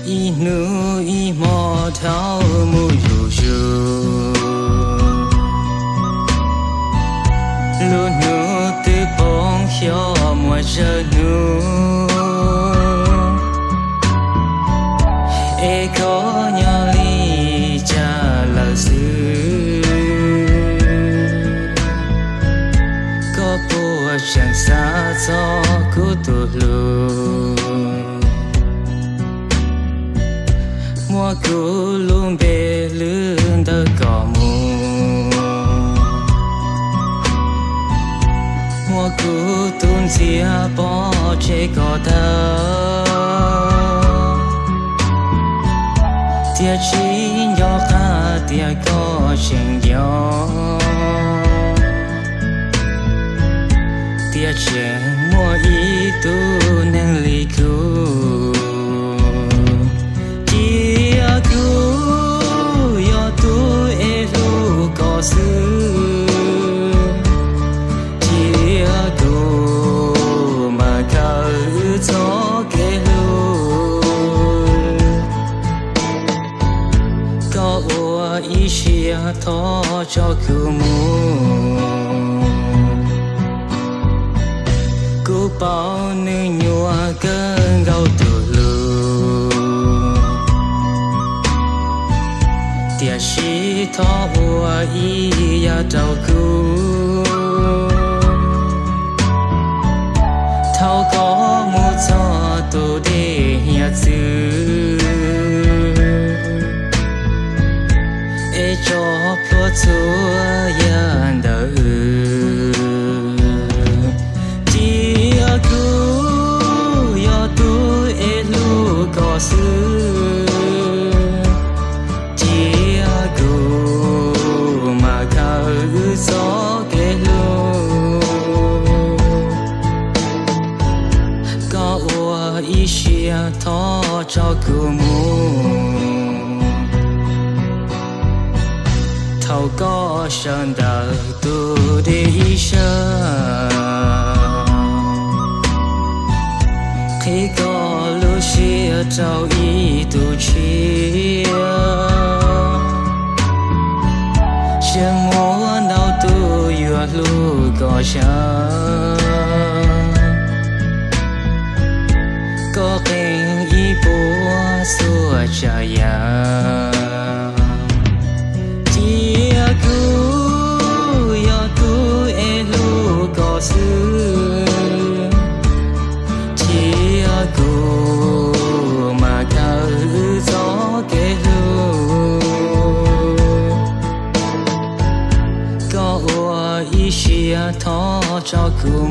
Ib hnub ib hmo dhau mus zuj zus, lub hnub twb poob xyov muaj tsawg hnub, es koj nyob li cas lawm xwb? Koj puas tseem xav txog kuv tus hlub? Muab kuv lub npe lwb ntawm koj mus, muab kuv tus ntxhias pov tseg koj tag, thiaj tsis nco qab tias koj tseem nyob, tias tseem muaj ib tug neeg li kuv. Cia kuv yog tus es hlub koj xwb, cia kuv mam khaws wb txoj kev hlub. Koj ua ib siab thov tso kuv mus, kuv paub nws nyuaj kawg nkaus tus hlub, tiam sis thov ua ib yam rau kuv, thaum koj mus txog tus dej hiav txwv, es tso plhuav txhua yam ntawm wb. Cia kuv yog tus es hlub koj xwb, cia kuv mam khaws wb txoj kev hlub. Koj ua ib siab thov tso kuv mus, thaum koj sawv ntawm tus dej ib sab, qhib koj lub siab rau ib tug tshiab, tseem muaj ntau tus yuav hlub koj tshaj. Koj qee ib puas txhua tsav yam, cia kuv yog tus es hlub koj xwb, cia kuv mam khaws wb txoj kev hlub. Koj ua ib siab thov tso kuv